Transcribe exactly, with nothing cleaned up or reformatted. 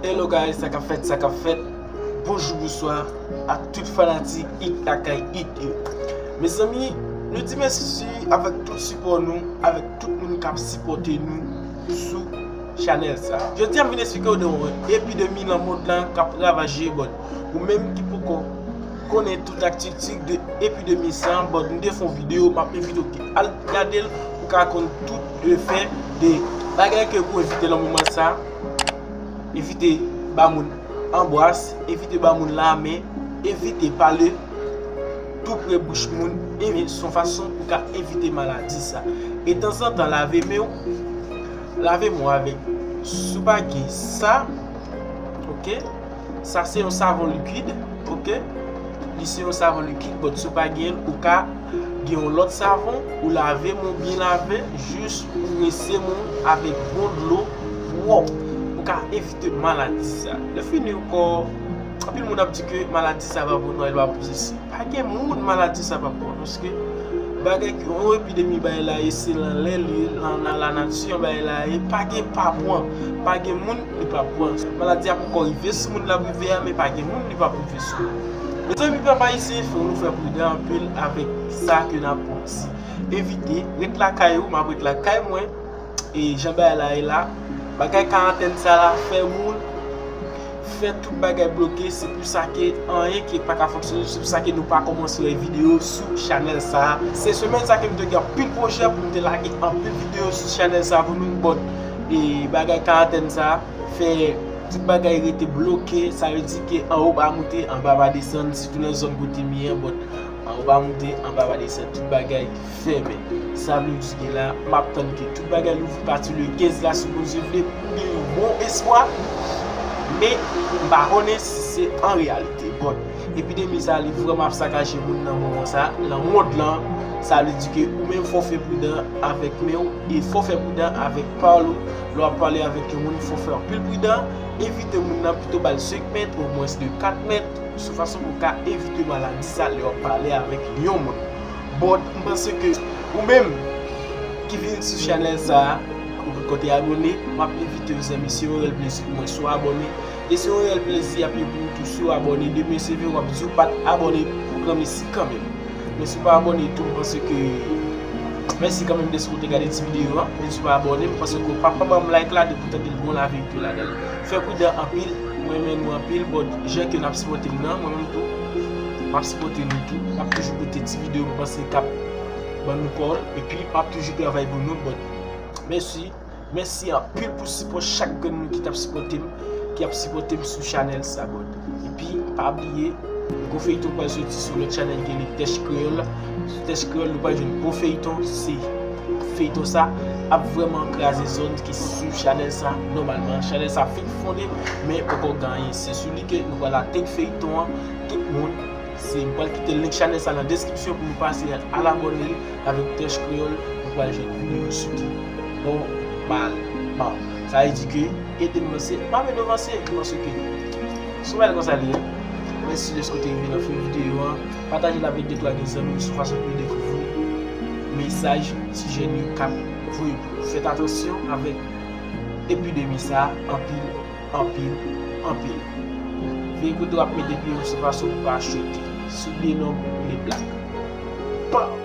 Hello guys, sa k ap fèt, sa k ap fèt. Bonjou, bonswa a tout fanatik It Lakay It yo. Mezanmi, nou di mèsi avèk tout sipò nou, avèk tout moun k ap sipòte nou sou chanèl sa. Jodi a, m vin eksplike w de yon epidemi nan mond lan k ap ravaje, bon, ou menm ki poko konnen tout aktivite de epidemi sa, bon, m te fè yon videyo, m ap envite w ki al gade l pou ka konn tout efè de bagay ke pou evite nan moman sa. Evite ba moun anbras, evite ba moun lamen, evite pale tou pre bouch moun, e se yon fason pou ka evite maladi sa. E tanzantan, lave men w, lave men w avèk, si w pa gen sa, ok? Sa se yon savon likid, ok? Li se yon savon likid, but si w pa gen l, ou ka gen yon lòt savon, ou lave men w byen lave, jis ou rinse men w avèk bon dlo pwòp. Ou ka evite maladi sa. Lè fini ankò, anpil moun ap di ke maladi sa pa bon, non, li pa bon sesi. Pa gen moun maladi sa pa bon, paske bagay ki yon epidemi bay la, e se nan lè li, nan, nan lanati bay la, e pa gen pa pran, pa gen moun li pa pran. Maladi a poko rive sou moun l ap rive a, men pa gen moun li p ap rive sou. Mezanmi, pèp ayisyen, fò nou fè pridan anpil avèk sa ke n ap pran. Evite, ret lakay ou, m ap ret lakay mwen. E jan bagay la ye la, bagay karantèn sa la, fè moun, fè tout bagay bloke, se pou sa ke anyen ki pa ka fonksyone, se pou sa ke nou pa kòmanse wè videyo sou chanèl sa. Se semèn sa ke m te gen anpil pwojè pou m te lage anpil videyo sou chanèl sa pou nou, but, e bagay karantèn sa fè tout bagay rete bloke, sa vle di ke anwo pa moute, anba pa desann, sitou nan zòn kote m ye an, but anwo pa moute, anba pa desann, tout bagay fèmen. Sa vle di ke la, m ap tann ke tout bagay louvri pati le kenz la, si Bondye vle, pou gen yon bon espwa. Men, m pa konnen si se an reyalite. Bon, epidemi sa, li vrèman ap sakaje moun nan moman sa, nan mond lan. Sa vle di ke ou menm fò fè pridan avèk men w, e fò fè pridan avèk pawòl ou. Lè w ap pale avèk yon moun, fò fè anpil pridan. Evite moun nan, pito ba l senk mèt, omwens de kat mèt, sou fason pou w ka evite maladi sa lè w ap pale avèk yon moun. Bon, m panse ke ou menm ki vin sou chanèl sa a, ou poko te abòne, m ap envite w, zanmi, se yon rèl plezi pou mwen si w abòne. E se yon rèl plezi ap ye pou ou tou si w abòne. Demen se vre w ap di w pa t abòne pou granmesi kanmenm. Men si w pa abòne tou, m panse ke mèsi kanmenm dèske w te gade ti videyo a. Men si w pa abòne, m panse ke w p ap pa ban m like la depi w tande l gen yon laverite ladan l. Fè pridan anpil, mwen renmen nou anpil, but jan ke n ap sipòte m nan, mwen menm tou, m ap sipòte nou tou. M ap toujou pote ti videyo m panse k ap ban nou kò, epi m ap toujou travay pou nou, but mèsi. Mèsi anpil pou sipò chak grenn moun ki t ap sipòte m, ki ap sipòte m sou chanèl sa, but. Epi, pa bliye, gwo feyton pral soti sou lòt chanèl ki rele Tèch Kreyòl. Sou Tèch Kreyòl, nou pral jwenn gwo feyton, se feyton sa ap vrèman kraze zòn ki sou chanèl sa. Nòmalman, chanèl sa fenk fonde, men poko gen anyen. Se sou li ke nou pral atenn feyton an, tout moun. Se, m pral kite link chanèl sa nan deskripsyon pou nou pase al abòne avèk Tèch Kreyòl, nou pral jwenn videyo sou li. Bon, mal, bon. Sa vle di ke ede m vanse, m ap ede w vanse, m panse ke se yon bagay konsa li ye. Mèsi dèske w te rive nan fen videyo an. Pataje l avèk de twa grenn zanmi w sou fason pou yo dekouvri mesaj ti jèn yo k ap voye pou yo. Fèt atansyon avèk epidemi sa a, anpil, anpil, anpil. Veye kote w ap mete pye w sou fason pou w pa choke. Si w bliye non w, ou bliye plak. Pow!